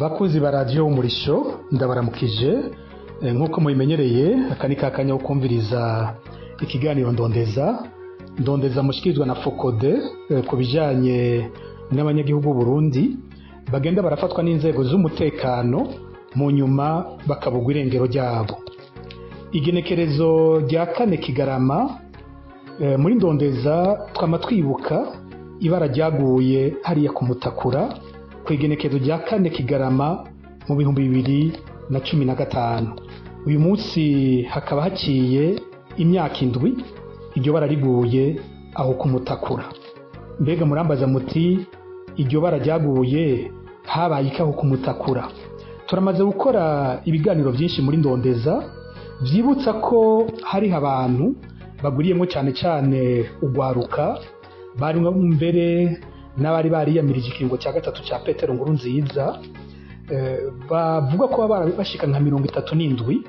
Bakunzi ba Radiyo Umurisho, ndabaramukije. Nk'uko mubimenyereye, aka ni kakanya ko kumviriza ikiganiro Ndondeza. Ndondeza mushikirizwa na FOCODE ku bijanye n'abanyagihugu b'Uburundi bagenda barafatwa n'inzego z'umutekano, mu nyuma bakabugwa irengero ryabo. Igenekerezo rya 4 Kigarama, muri Ndondeza twama twibuka ibara ryaguye hariya ku Mutakura ku igenekerezo rya 4 Kigarama mu 2015. Uyu munsi hakaba haciye imyaka 7 iryo bara riguye aho ku Mutakura. Mbega murambaza muti: "Iryo bara ryaguye, habaye iki aho ku Mutakura?" Turamaze gukora ibiganiro byinshi muri Ndondeza vyibutsa ko hariho abantu bagwiriyemwo cyane cyane ugwaruka, barimwo mbere n'abari bariyamirije ikiringo cya gatatu cya Petero Nkurunziza, bavuga ko baba bashika nka 37,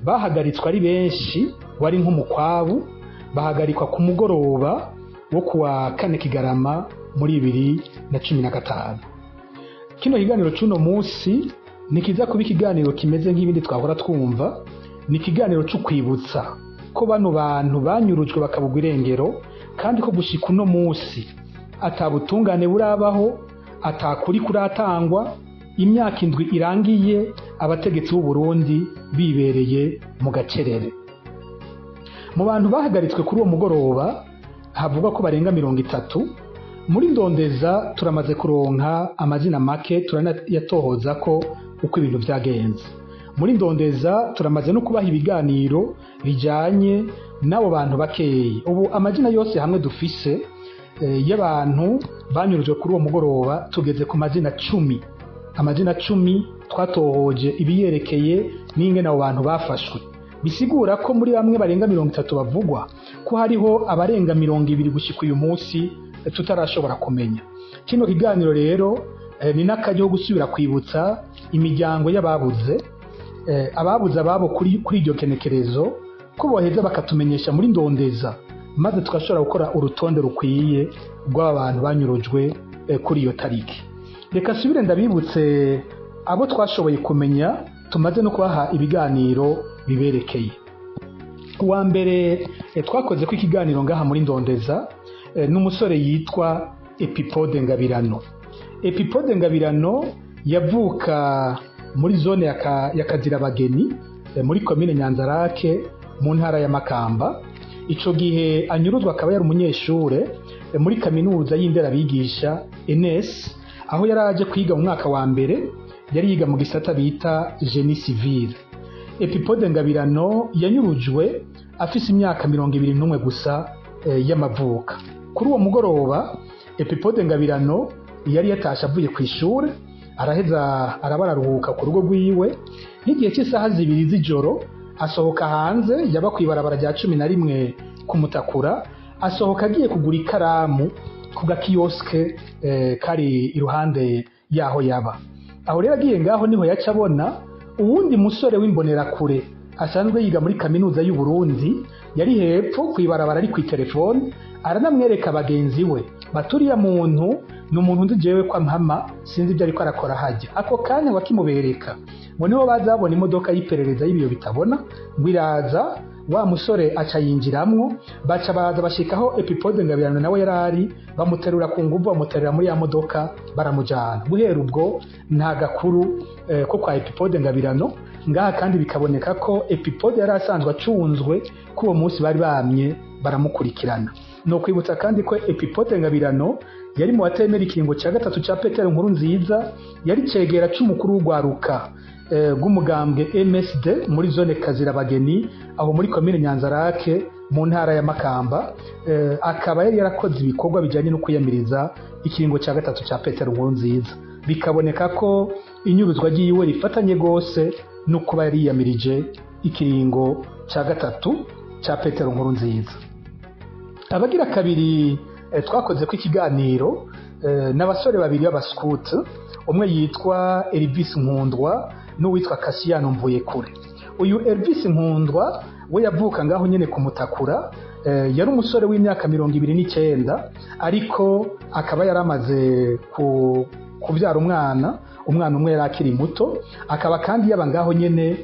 bahagaritswe ari benshi, wari nk'umukwabu, bahagarikwa ku mugoroba wo kuwa 4 Kigarama muri 2015. Kino kiganiro c'uno munsi ntikiza kuba ikiganiro kimeze nk'ibindi twahora twumva. Ni ikiganiro co kwibutsa ko bano bantu banyurujwe bakabugwa irengero, kandi ko gushika uno munsi ata butungane burabaho, atakuri kuratangwa. Imyaka 7 irangiye abategetsi b'u Burundi bibereye mu gacerere. Mu bantu bahagaritswe kuri uwo mugoroba havugwa ko barenga 30. Muri Ndondeza turamaze kuronka amazina make, turanayatohoza ko uko ibintu vyagenze. Muri Ndondeza turamaze no kubaha ibiganiro bijanye n'abo bantu bakeyi. Ubu amazina yose hamwe dufise y'abantu banyurujwe kuri uwo mugoroba tugeze ku mazina 10. Amazina 10 twatohoje ibiyerekeye n'ingene abo bantu bafashwe. Bisigura ko muri bamwe barenga 30 bavugwa, ko hariho abarenga 20 gushika uyu munsi tutarashobora kumenya. Kino kiganiro rero ni n'akaryo ko gusubira kwibutsa imiryango y'ababuze ababuze ababo kuri iryo kenekerezo, ko boheza bakatumenyesha muri Ndondeza, maze tugashobora gukora urutonde rukwiye rw'aba bantu banyurujwe kuri iyo tariki. Reka subire ndabibutse abo twashoboye kumenya, tumaze no kubaha ibiganiro biberekeye. Uwa mbere twakoze ko ikiganiro ngaha muri Ndondeza n'umusore yitwa Epipode Ngabirano. Epipode Ngabirano yavuka muri zone ya Kazirabageni, muri komine Nyanzarake, mu ntara ya Makamba. Ico gihe anyuruzwa akaba yari umunyeshure muri kaminuza y'inderabigisha ENS, aho yari aje kwiga mu mwaka wa mbere, yari yiga mu gisata bita génie civil. Epipode Ngabirano yanyurujwe afise imyaka 21 gusa y'amavuka. Kuri uwo mugoroba Epipode Ngabirano yari yatashe avuye ku ishure, araheza araba araruhuka ku rugo rwiwe. Nk'igihe cy'isaha 2 z'ijoro asohoka hanze, yaba kw'ibarabara rya 11 ku Mutakura, asohoka agiye kugura ikaramu ku gakiyosike kari iruhande yaho yaba. Aho rero agiye ngaho niho yaca abona uwundi musore w'imbonerakure asanzwe yiga muri kaminuza y'u Burundi, yari hepfo kw'ibarabara ari kw'itelefone, aranamwereka bagenzi we baturiya muntu ni umuntu nzi jewe kwa mpama, sinzi ibyo ariko arakora hajya. Ako kanya bakimubereka ngo niho baza babona imodoka y'iperereza y'ibiyo bitabona, ngo iraza, wa musore aca yinjiramwo, baca baza bashikaho Epipode Ngabirano nawe yarari, bamuterura ku nguvu, bamuterera muri ya modoka, baramujana. Guhera ubwo nta gakuru ko kwa Epipode Ngabirano. Ngaha kandi bikaboneka ko Epipode yari asanzwe acunzwe, ko uwo munsi bari bamye baramukurikirana. Ni ukwibutsa kandi ko Epipode Ngabirano yari mu batemera ikiringo cya gatatu cya Petero Nkurunziza, yari cegera c'umukuru w'ugwaruka rw'umugambwe MSD muri zone Kazirabageni, aho muri komine Nyanzarake, mu ntara ya Makamba, akaba yari yarakoze ibikorwa bijyanye no kwiyamiriza ikiringo cya gatatu cya Petero Nkurunziza. Bikaboneka ko inyuruzwa ryiwe rifatanye rwose no kuba yari yiyamirije ikiringo cya gatatu cya Petero Nkurunziza. Abagira kabiri twakoze ko ikiganiro n'abasore babiri b'abaskuti, umwe yitwa Elvis Nkundwa n'uwitwa Kasiyano Mvuyekure. Uyu Elvis Nkundwa we yavuka ngaho nyene ku Mutakura, yari umusore w'imyaka 29, ariko akaba yaramaze kubyara umwana. Umwana umwe yari akiri muto, akaba kandi yaba ngaho nyene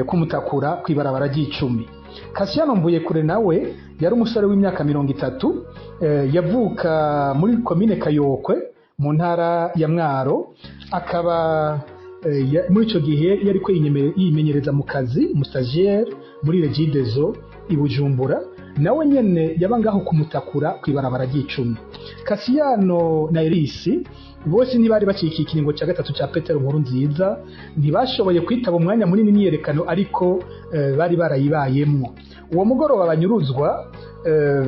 kumutakura kw'ibarabara ry'icumi. Kasiyano Mvuyekure nawe yari umusore w'imyaka 30, yavuka muri komine Kayokwe mu ntara ya Mwaro, akaba muri ico gihe yariko yimenyereza mu kazi, umustagiaire muri Regideso i Bujumbura. Nawe nyene yaba ngaho kumutakura kw'ibarabara ry'icumi. Kasiyano na Elisi bose ntibari bacikiye ikiringo cya gatatu cya Petero Nkurunziza, ntibashoboye kwitaba umwanya munini imyiyerekano, ariko bari barayibayemwo. Uwo mugoroba banyuruzwa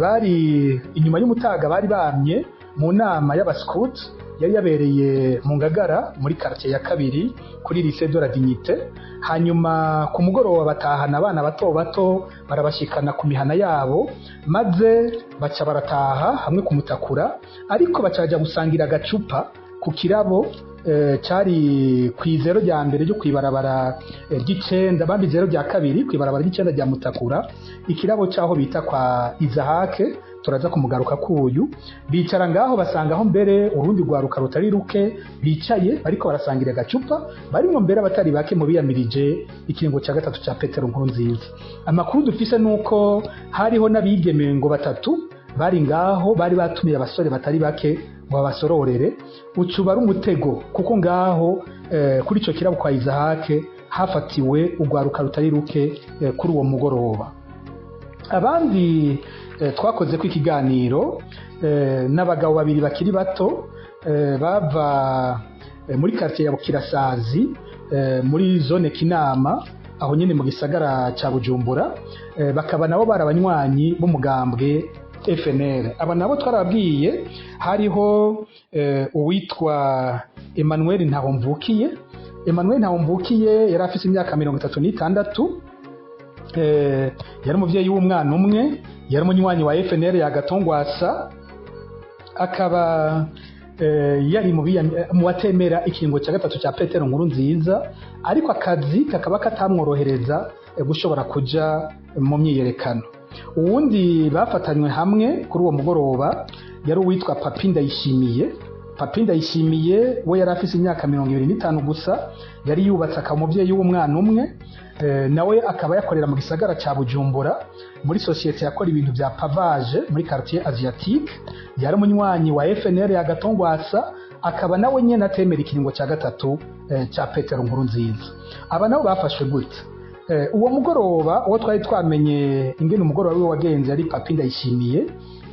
bari inyuma y'umutaga, bari bamye mu nama y'abascout yari yabereye mu Ngagara muri quartier ya kabiri kuri lycée de la Dignité. Hanyuma ku mugoroba batahana abana bato bato barabashikana ku mihana yabo, maze baca barataha hamwe kumutakura, ariko bacaja gusangira agacupa ku kirabo cari kw'izero rya mbere ryo kw'ibarabara ry'icenda, bambi izero rya kabiri kw'ibarabara ry'icenda rya Mutakura, ikirabo caho bita kwa Izahake, turaza kumugaruka kuyu. Bicara ngaho basangaho mbere urundi rwaruka rutari ruke bicaye bariko barasangira agacupa, barimwo mbere abatari bake mu biyamirije ikiringo ca gatatu ca Petero Nkurunziza. Amakuru dufise nuko hariho n'abigeme ngo batatu bari ngaho, bari batumiye abasore batari bake ngo babasororere, ucuba ari umutego, kuko ngaho kuri ico kirabo kwa Izahake hafatiwe urwaruka rutari ruke kuri uwo mugoroba. Abandi twakoze ko ikiganiro n'abagabo babiri bakiri bato bava muri quartier ya Bukirasazi muri zone Kinama, aho nyene mu gisagara ca Bujumbura, bakaba nabo barabanywanyi b'umugambwe FNL. Aba nabo twarababwiye, hariho uwitwa Emmanuel Ntahomvukiye. Emmanuel Ntahomvukiye yari afise imyaka 36, yari umuvyeyi w'umwana umwe, yari umunywanyi wa FNL ya Gatongwasa, akaba yari mu batemera ikiringo cya gatatu cya Petero Nkurunziza, ariko akazi kakaba katamworohereza gushobora kuja mu myiyerekano. Uwundi bafatanywe hamwe kuri uwo mugoroba yari uwitwa Papi Ndayishimiye. Papi Ndayishimiye we yari afise imyaka 25 gusa, yari yubatse akaba umuvyeyi w'umwana umwe, nawe akaba yakorera mu gisagara ca Bujumbura muri societe yakora ibintu vya pavage muri quartier asiatique. Yari umunywanyi wa FNL ya Gatongwasa, akaba nawe nyene atemera ikiringo ca gatatu ca Petero Nkurunziza. Aba nabo bafashwe gute? Uwo mugoroba uwo twari twamenye ingene umugoroba wiwe wagenze ari Papi Ndayishimiye.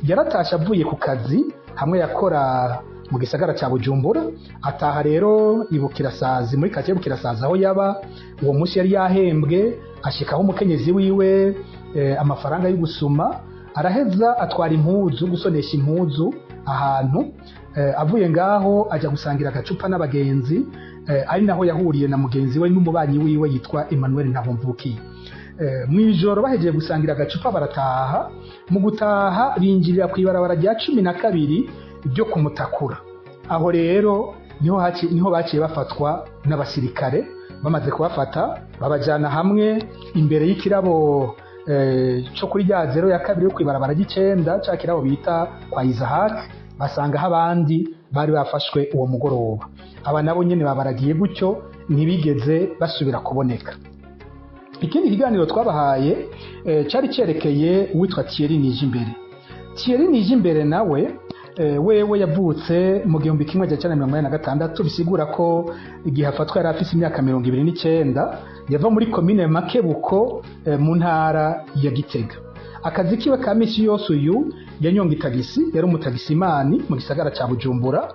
Yaratashe avuye ku kazi hamwe yakora mu gisagara ca Bujumbura, ataha rero ibukirasazi muri quartier Bukirasazi aho yaba. Uwo munsi yari yahembwe, ashikaho umukenyezi wiwe amafaranga yo gusuma, araheza atwara impuzu gusonesha impuzu ahantu. Avuye ngaho aja gusangira agacupa n'abagenzi, ari naho yahuriye na mugenzi we n'umubanyi wiwe yitwa Emmanuel Ntahomvukiye. Mw'ijoro bahejeje gusangira agacupa barataha. Mu gutaha binjirira kw'ibarabara rya 12 ryo kumutakura. Aho rero niho baciye bafatwa n'abasirikare. Bamaze kubafata babajana hamwe imbere y'ikirabo cyo kuri rya zero ya kabiri yo kw'ibarabara ry'icenda, ca kirabo bita kwa Isaac, basangaho abandi bari bafashwe uwo mugoroba. Aba nabo nyene babaragiye gutyo, ntibigeze basubira kuboneka. Ikindi kiganiro twabahaye cari cerekeye uwitwa Thierry Nijimbere. Thierry Nijimbere nawe wewe yavutse mu 1986, bisigura ko igihe afatwa yari afise imyaka 29. Yava muri komine Makebuko mu ntara ya Gitega. Akazi kiwe ka misi yose, uyu yanyonga itagisi, yari umutagisimani mu gisagara ca Bujumbura.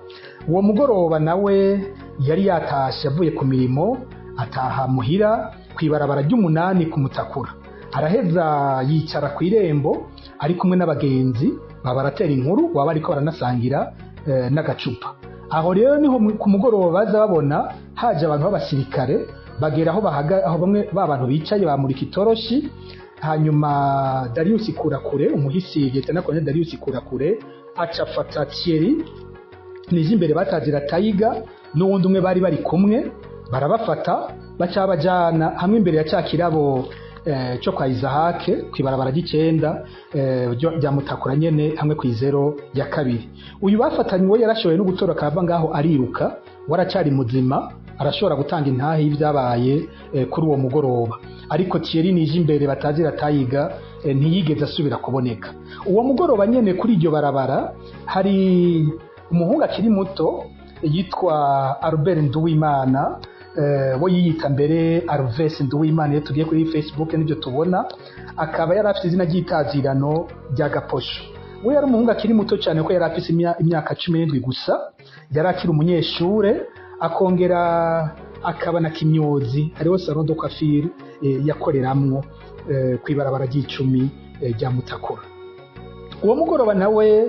Uwo mugoroba nawe yari yatashe avuye ku mirimo, ataha muhira kw'ibarabara ry'umunani kumutakura. Araheza yicara ku irembo ari kumwe n'abagenzi, baba baratera inkuru, baba bariko baranasangira n'agacupa. Aho rero niho ku mugoroba baza babona haje abantu b'abasirikare, bagera aho aho bamwe ba bantu bicaye bamurika itoroshi. Hanyuma Darius Kurakure, umuhisi Lieutenant Colonel Darius Kurakure, aca afata Thierry Nijimbere batazira Tayiga n'uwundi umwe bari bari kumwe, barabafata baca bajana hamwe imbere ya ca kirabo cyo kwa Izahake kw'ibarabara ry'icenda rya Mutakura nyene hamwe kw'izero ya kabiri. Uyu bafatanywe we yarashoboye no gutora akava ngaho ariruka, waracari muzima, arashobora gutanga intahe y'ivyabaye kuri uwo mugoroba. Ariko Thierry Nijimbere batazira Tayiga ntiyigeze asubira kuboneka. Uwo mugoroba nyene kuri iryo barabara hari umuhungu akiri muto yitwa Albert Nduwimana, we yiyita mbere Alves Nduwimana iyo tugiye kuri Facebook nibyo tubona, akaba yari afite izina ry'itazirano rya Gaposho. We yari umuhungu akiri muto cyane kuko yari afite imyaka 17 gusa, yari akiri umunyeshure, akongera akaba na kimyozi, hariho salon de coiffure yakoreramwo kw'ibarabara ry'icumi rya Mutakura. Uwo mugoroba nawe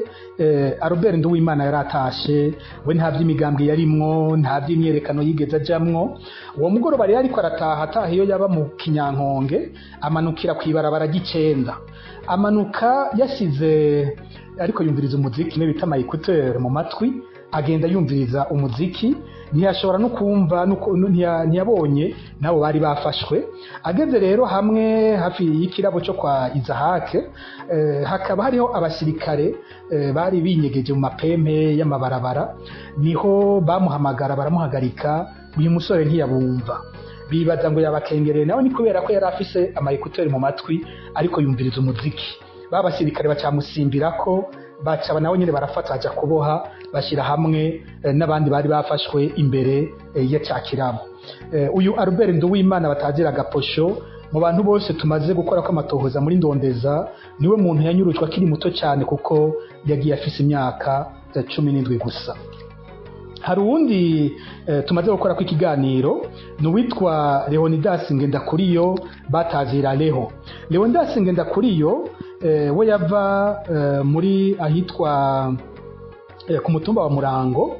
Albert Nduwimana yaratashe, we nta vy'imigambwe yarimwo, nta vy'imyerekano yigeze ajamwo. Uwo mugoroba rero ariko arataha, ataha iyo yaba mu Kinyankonge, amanukira kw'ibarabara ry'icenda, amanuka yasize ariko yumviriza umuziki ne bita ama écouteur mu matwi, agenda yumviriza umuziki, ntiyashobora no kumva, ntiyabonye nabo bari bafashwe. Ageze rero hamwe hafi y'ikirabo cyo kwa Izahake, hakaba hariho abasirikare bari binyegeje mu mapempe y'amabarabara, niho bamuhamagara baramuhagarika. Uyu musore ntiyabumva, bibaza ngo yabakengereye, nawe ni kubera ko yari afise ama écouteur mu matwi ariko yumviriza umuziki. Ba basirikare bacamusimbirako, baca nawe nyene barafata baja kuboha, bashyira hamwe n'abandi bari bafashwe imbere ya ca kirabo. Uyu Albert Nduwimana batazira Gaposho, mu bantu bose tumaze gukora ko amatohoza muri Ndondeza, niwe muntu yanyurujwe akiri muto cyane kuko yagiye afise imyaka 17 gusa. Hari uwundi tumaze gukora ko ikiganiro, ni uwitwa Leonidas Ngendakuriyo batazira Leho. Leonidas Ngendakuriyo we yava muri ahitwa ku mutumba wa Murango,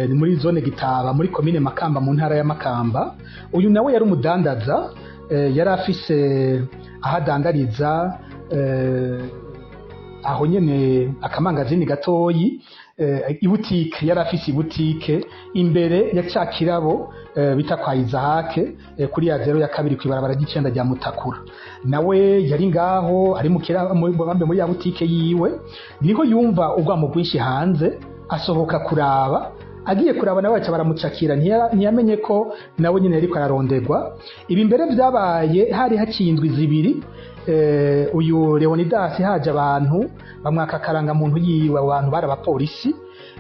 ni muri zone Gitaba muri komine Makamba mu ntara ya Makamba. Uyu nawe yari umudandaza, yari afise aho adandariza aho nyene akamangazini gatoyi, ibutike, yari afise ibutike imbere ya ca kirabo bita kwa Izahake, kuri ya zero ya kabiri kw'ibarabara ry'icenda rya Mutakura. Nawe yari ngaho ari mu kirabo muri ya butike yiwe, niho yumva urwamo rwinshi hanze, asohoka kuraba. Agiye kuraba nawe baca baramucakira, ntiyamenye ko nawe nyene yariko ararondegwa. Ibi mbere vyabaye hari haciye indwi 2, uyu Leonidas haje abantu bamwaka akarangamuntu yiwe. Abo bantu bari abapolisi,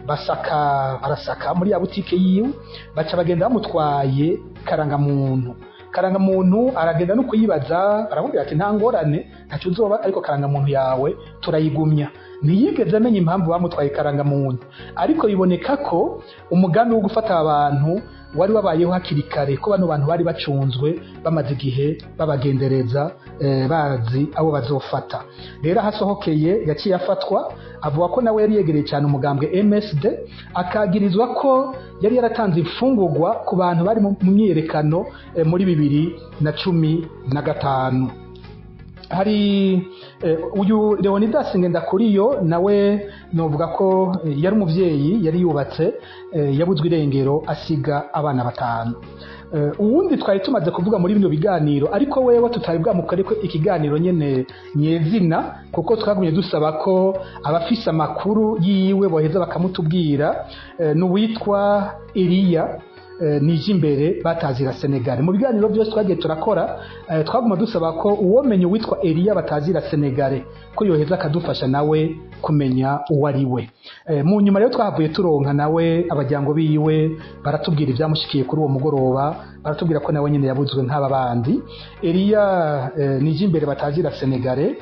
basaka barasaka muri ya butike yiwe, baca bagenda bamutwaye karangamuntu. Karangamuntu aragenda no kuyibaza, baramubwira ati nta ngorane, ntacyo uzoba, ariko karangamuntu yawe turayigumya. Ntiyigeze amenya impamvu bamutwaye karangamuntu, ariko biboneka ko umugambi wo gufata abantu wari wabayeho hakiri kare, ko bano bantu bari bacunzwe bamaze igihe babagendereza, bazi abo bazofata. Rero ahasohokeye yaciye afatwa, avuga ko nawe yari yegereye cyane umugambwe MSD, akagirizwa ko yari yaratanze imfungurwa ku bantu bari mu myiyerekano muri 2015. Hari uyu Leonidas Ngendakuriyo nawe novuga ko yari umuvyeyi, yari yubatse, yabuzwe irengero asiga abana 5. Uwundi twari tumaze kuvuga muri bino biganiro, ariko wewe tutari bwamukore ko ikiganiro nyene nyezina, kuko twagumye dusaba ko abafise amakuru yiwe boheza bakamutubwira, n'uwitwa Eliya Nijimbere batazira Senegal. Mu biganiro byose twagiye turakora, twaguma dusaba ko uwomenya uwitwa Eliya batazira Senegal ko yoheza akadufasha nawe kumenya uwo ari we. Mu nyuma rero twahavuye turonka nawe abajyango biwe baratubwira ibyamushikiye kuri uwo mugoroba, baratubwira ko nawe nyene yabuzwe nk'aba bandi. Eliya Nijimbere batazira Senegal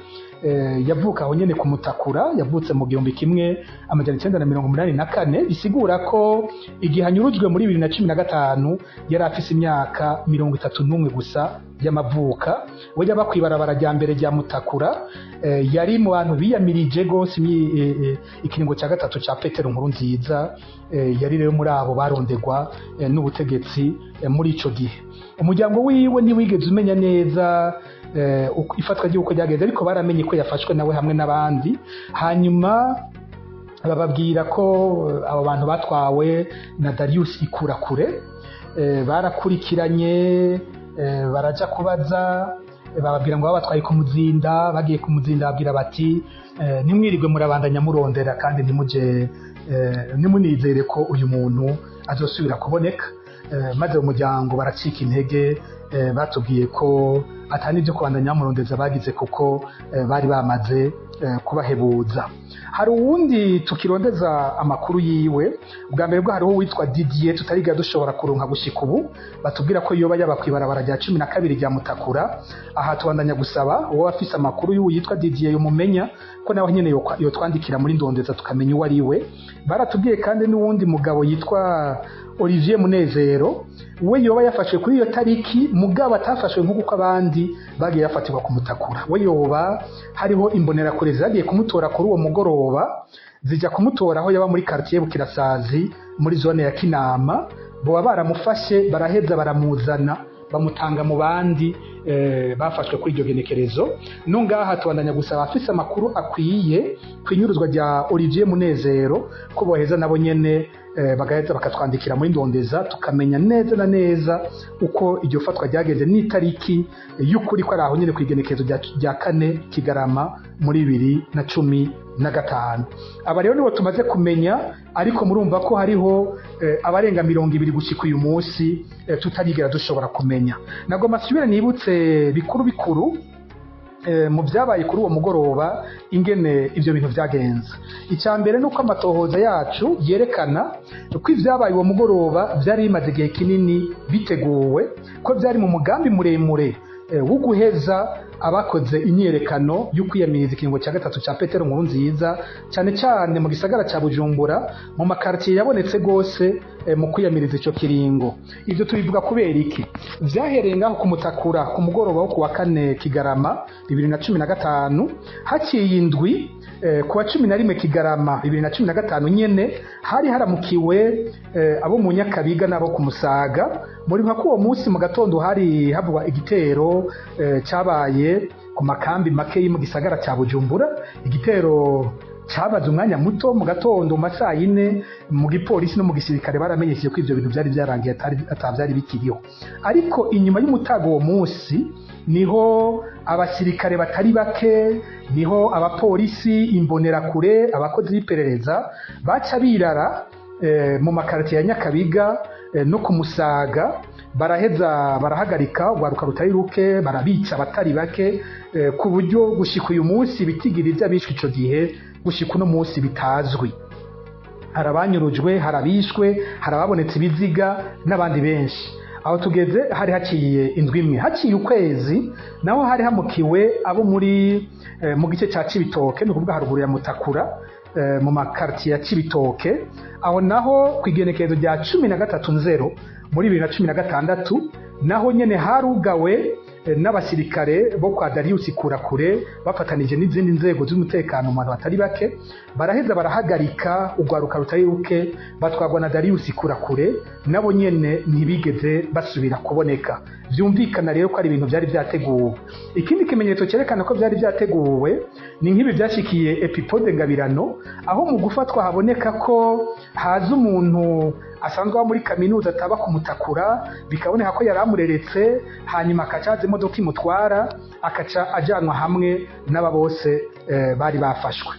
yavuka aho nyene ku Mutakura, yavutse mu 1984, bisigura ko igihe anyurujwe muri 2015 yari afise imyaka 31 gusa y'amavuka. We yaba kw'ibarabara rya mbere rya Mutakura, yari mu bantu biyamirije gose ikiringo cya gatatu ca Petero Nkurunziza, yari rero muri abo barondegwa n'ubutegetsi muri ico gihe. Umuryango wiwe ntiwigeze umenya neza ifatwa ry'uko ryagenze, ariko baramenye ko yafashwe nawe hamwe n'abandi. Hanyuma bababwira ko abo bantu batwawe na Darius Ikurakure, barakurikiranye, baraja kubaza Bababwira ngo babatwaye ku Muzinda. Bagiye ku Muzinda babwira bati ntimwirirwe murabandanya murondera, kandi ntimuje nimunizere ko uyu muntu azosubira kuboneka. Maze umuryango baracika intege. Batubwiye ko atari ibyo kubandanya bamurondeza bagize, kuko bari bamaze kubahebuza. Hari uwundi tukirondeza amakuru yiwe. Bwa mbere bwo hariho uwitwa Didier tutariga dushobora kuronka gushika ubu, batubwira ko yoba yaba kw'ibarabara rya 12 rya Mutakura. Aha tubandanya gusaba uwo afise amakuru y'uwo yitwa Didier yomumenya, ko nawe nyene yotwandikira muri Ndondeza tukamenya uwo ari we. Baratubwiye kandi n'uwundi mugabo yitwa Olivier Munezero, we yoba yafashwe kuri iyo tariki, mugabo atafashwe nk'uko abandi bagiye bafatirwa kumutakura. We yoba hariho imbonerakure zagiye kumutora kuri uwo mugoroba, zijya kumutora aho yaba muri quartier Bukirasazi muri zone ya Kinama. Boba baramufashe, baraheza baramuzana, bamutanga mu bandi bafashwe kuri iryo genekerezo. No ngaha tubandanya gusaba afise amakuru akwiye kwinyuruzwa rya Olivier Munezero ko boheza nabo nyene bagaheza bakatwandikira muri Ndondeza, tukamenya neza na neza uko iryo fatwa ryagenze n'itariki y'ukuri, ko ari aho nyene kw'igenekerezo rya 4 Kigarama muri 2015. Aba rero nibo tumaze kumenya, ariko murumva ko hariho abarenga 20 gushika uyu munsi tutarigera dushobora kumenya. Nagomba nsubire nibutse bikuru bikuru mu byabaye kuri uwo mugoroba, ingene ibyo bintu byagenze. Icya mbere ni uko amatohoza yacu yerekana ko ibyabaye uwo mugoroba byari bimaze igihe kinini biteguwe, ko byari mu mugambi muremure wo guheza abakoze imyiyerekano yo kwiyamiriza ikiringo cya gatatu cya Petero Nkurunziza, cyane cyane mu gisagara cya Bujumbura, mu makartier yabonetse gose mu kwiyamiriza ico kiringo. Ivyo tubivuga kubera iki? Vyahereye ngaho kumutakura ku mugoroba wo kuwa 4 Kigarama 2015. Haciye indwi, kuwa 11 Kigarama 2015 nyene, hari haramukiwe abo mu Nyakabiga nabo ku Musaga. Muri nka uwo munsi mu gatondo hari havugwa igitero cyabaye ku makambi make mu gisagara cya Bujumbura. Igitero cyabaze umwanya muto mu gatondo mu masaha 4. Mu gipolisi no mu gisirikare baramenyesheje ko ivyo bintu byari byarangiye, atavyari bikiriho. Ariko inyuma y'umutago uwo munsi niho abasirikare batari bake, niho abapolisi, imbonerakure, abakozi b'iperereza baca birara mu makartier ya Nyakabiga no ku Musaga, baraheza barahagarika urwaruka rutari ruke, barabica batari bake, ku buryo gushika uyu munsi ibitigiri by'abishwe ico gihe gushika uno munsi bitazwi. Hari abanyurujwe, hari abishwe, hari ababonetse ibiziga n'abandi benshi. Aho tugeze hari haciye indwi imwe. Haciye ukwezi naho hari hamukiwe abo muri mu gice ca Cibitoke, ni ukuvuga haruguru ya Mutakura, mu makartier ya Cibitoke. Aho naho kw'igenekerezo rya 13 nzero muri 2016, naho nyene harugawe n'abasirikare bo kwa Darius Kurakure bafatanije n'izindi nzego z'umutekano mu bantu batari bake, baraheza barahagarika urwaruka rutari ruke, batwagwa na Darius Kurakure, nabo nyene ntibigeze basubira kuboneka. Vyumvikana rero ko ari ibintu byari byateguwe. Ikindi kimenyetso cyerekana ko byari byateguwe ni nk'ibi byashikiye Epipode Ngabirano, aho mu gufatwa haboneka ko haza umuntu asanzwe aba muri kaminuza ataba kumutakura, bikaboneka ko yari amureretse, hanyuma akaca haza imodoka imutwara, akaca ajanwa hamwe n'aba bose bari bafashwe.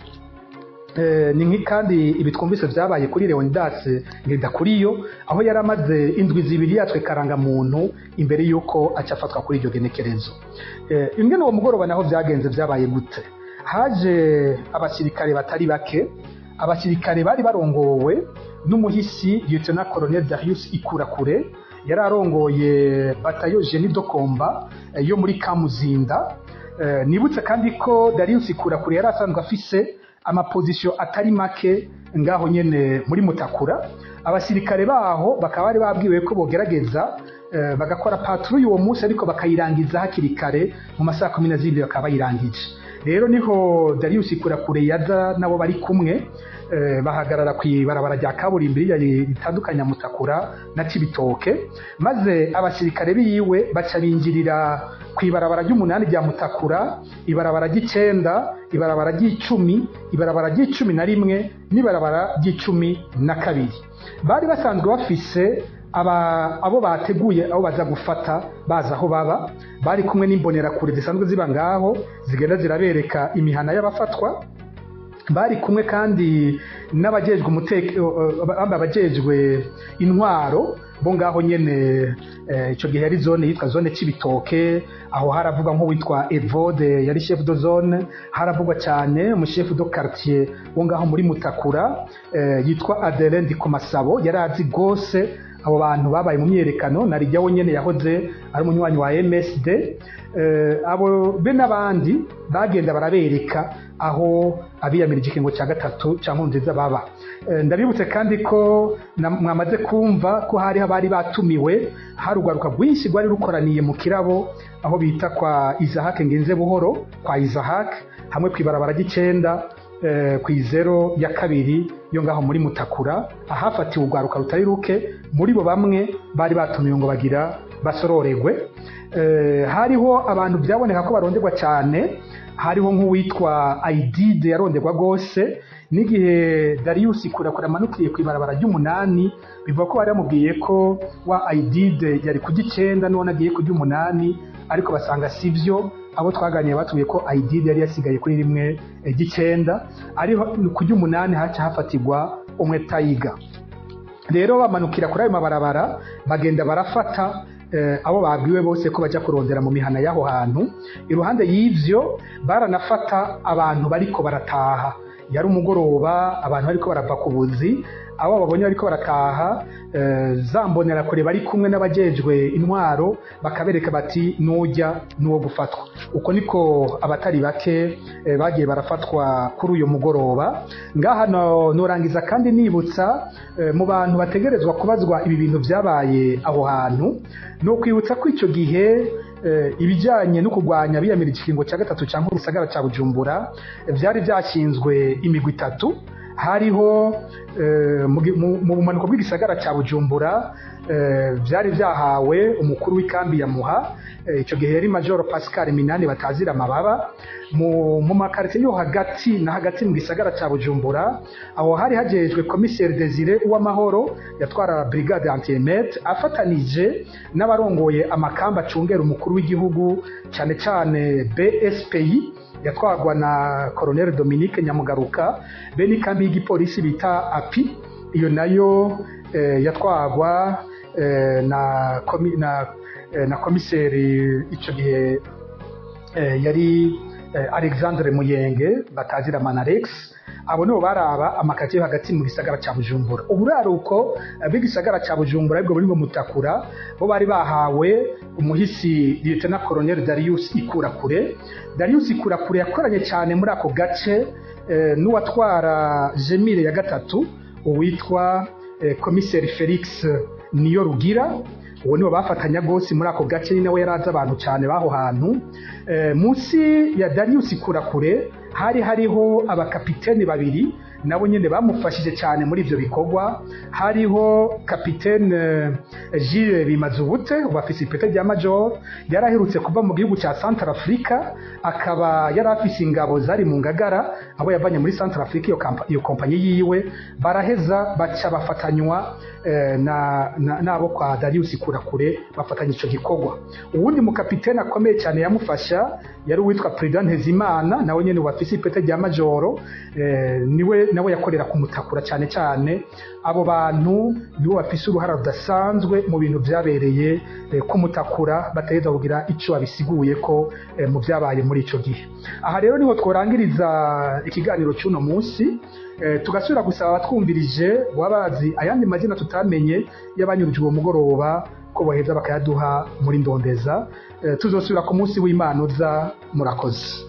Ni nki kandi ibi twumvise vyabaye kuri Leonidas Ngendakuriyo, aho yari amaze indwi 2 yatwe karangamuntu imbere yuko aca afatwa kuri iryo genekerezo. Ingene uwo mugoroba naho vyagenze, vyabaye gute? Haje abasirikare batari bake, abasirikare bari barongowe n'umuhisi Lieutenant Colonel Darius Ikurakure, yari arongoye batayo Génie de Combat yo muri Kamuzinda. Nibutse kandi ko Darius Ikurakure yari asanzwe afise amapozisiyo atari make ngaho nyene muri Mutakura. Abasirikare baho bakaba bari babwiwe ko bogerageza bagakora patrouille uwo munsi, ariko bakayirangiza hakiri kare mu masaha 12 bakaba bayirangije. Rero niho Darius Ikurakure yaza nabo bari kumwe, bahagarara kw'ibarabara rya kaburimbi ritandukanya Mutakura na Cibitoke, maze abasirikare biwe baca binjirira kw'ibarabara ry'umunani rya Mutakura, ibarabara ry'icenda, ibarabara ry'icumi, ibarabara ry'icumi na rimwe n'ibarabara ry'icumi na kabiri. Bari basanzwe bafise Abo bateguye abo baza gufata baza aho baba, bari kumwe n'imbonerakure zisanzwe ziba ngaho, zigenda zirabereka imihana y'abafatwa. Bari kumwe kandi n'abajejwe abajejwe intwaro bo ngaho nyene. Ico gihe yari zone yitwa zone Cibitoke. Aho haravugwa nk'uwitwa Evode, yari chef de zone. Haravugwa cyane umu chef de quartier wo ngaho muri Mutakura, yitwa Adelin Ndikumasabo, yari azi gose abo bantu babaye mu myerekano, na rijya nyene yahoze ari umunywanyi wa MSD. Abo be n'abandi bagenda barabereka aho abiyamirije ikiringo cya gatatu cya Nkurunziza baba. Ndabibutse kandi ko mwamaze kumva ko hari abari batumiwe, hari urwaruka rwinshi rwari rukoraniye mu Kirabo, aho bita kwa Isaac Ngenze Buhoro, kwa Isaac, hamwe kw'ibarabara ry'icenda, kw'izero ya kabiri yo ngaho muri Mutakura, ahafatiwe urwaruka rutari ruke. Muri bo bamwe bari batumiwe ngo bagira basororegwe. Hariho abantu byaboneka ko baronderwa cyane. Hariho nk'uwitwa Aidide, yaronderwa rwose. N'igihe Darius Kurakura amanukiriye ku ibarabara ry'umunani, bivuga ko bari bamubwiye ko wa Aidide yari ku gicenda none agiye ku ry'umunani, ariko basanga sivyo. Abo twaganiye batubwiye ko Aidide yari yasigaye kuri rimwe ry'icenda, ariho ku ry'umunani haca hafatirwa umwe Tayiga. Rero bamanukira kuri ayo mabarabara, bagenda barafata abo babwiwe bose ko bajya kurondera mu mihana y'aho hantu. Iruhande y'ivyo, baranafata abantu bariko barataha. Yari umugoroba, abantu bariko barava ku buzi. Abo babonye bariko barataha, za mbonerakure bari kumwe n'abajejwe intwaro bakabereka bati: "Nujya n'uwo gufatwa." Uko niko abatari bake bagiye barafatwa kuri uyu mugoroba. Ngaha norangiza kandi nibutsa, mu bantu bategerezwa kubazwa ibi bintu byabaye aho hantu, ni ukwibutsa ko icyo gihe ibijyanye no kurwanya biyamirije ikiringo cya gatatu cyangwa igisagara cya Bujumbura byari byashinzwe imigwi itatu. Hariho mu bumanuko bw'igisagara cya Bujumbura, byari byahawe umukuru w'ikambi ya Muha, icyo gihe yari Major Pascal Minani batazira amababa. Mu makaritsiye yo hagati na hagati mu gisagara cya Bujumbura, aho hari hajejwe Komiseri Desire Uwamahoro, yatwara brigade anti-émeute, afatanije n'abarongoye amakamba acungera umukuru w'igihugu, cyane cyane BSPI yatwarwa na Colonel Dominique Nyamugaruka, be n'ikambi y'igipolisi bita API, iyo nayo yatwarwa na komiseri icyo gihe yari Alexandre Muyenge batazira Manarex. Abo nibo baraba amakaritsiye yo hagati mu gisagara cya Bujumbura. Uburaruko bw'igisagara cya Bujumbura, aribwo buri mu Mutakura, bo bari bahawe umuhisi Lieutenant Colonel Darius Ikurakure. Darius Ikurakure yakoranye cyane muri ako gace n'uwatwara Gemire ya gatatu, uwitwa Komiseri Felix Niyo Rugira. Uwo nibo bafatanya rwose muri ako gace, ni nawe yari azi abantu cyane b'aho hantu. Munsi ya Darius Ikurakure hari hariho abakapiteni babiri nabo nyine bamufashije cyane muri ibyo bikorwa. Hariho kapitene Gilles Bimazubute, ubu afise ipete rya major, yari aherutse kuva mu gihugu cya Central Africa, akaba yari afise ingabo zari mu Ngagara abo yavanye muri Central Africa, iyo kompanyi yiwe. Baraheza baca bafatanywa n'abo kwa Darius Kurakure, bafatanya ico gikorwa. Uwundi mukapitene akomeye cyane yamufasha yari uwitwa Prudent Ntezimana, nawe nyene wafise ipete rya majoro, niwe nawe yakorera kumutakura cyane cyane. Abo bantu nibo bafise uruhara rudasanzwe mu bintu byabereye kumutakura, bategerezwa kugira ico babisiguye ko mu byabaye muri ico gihe. Aha rero niho tworangiriza ikiganiro cy'uno munsi, tugasubira gusaba abatwumvirije wabazi ayandi mazina tutamenye y'abanyuruje uwo mugoroba ko boheza bakayaduha muri ndondeza. Tuzosubira ku munsi w'Imana uza. Murakoze.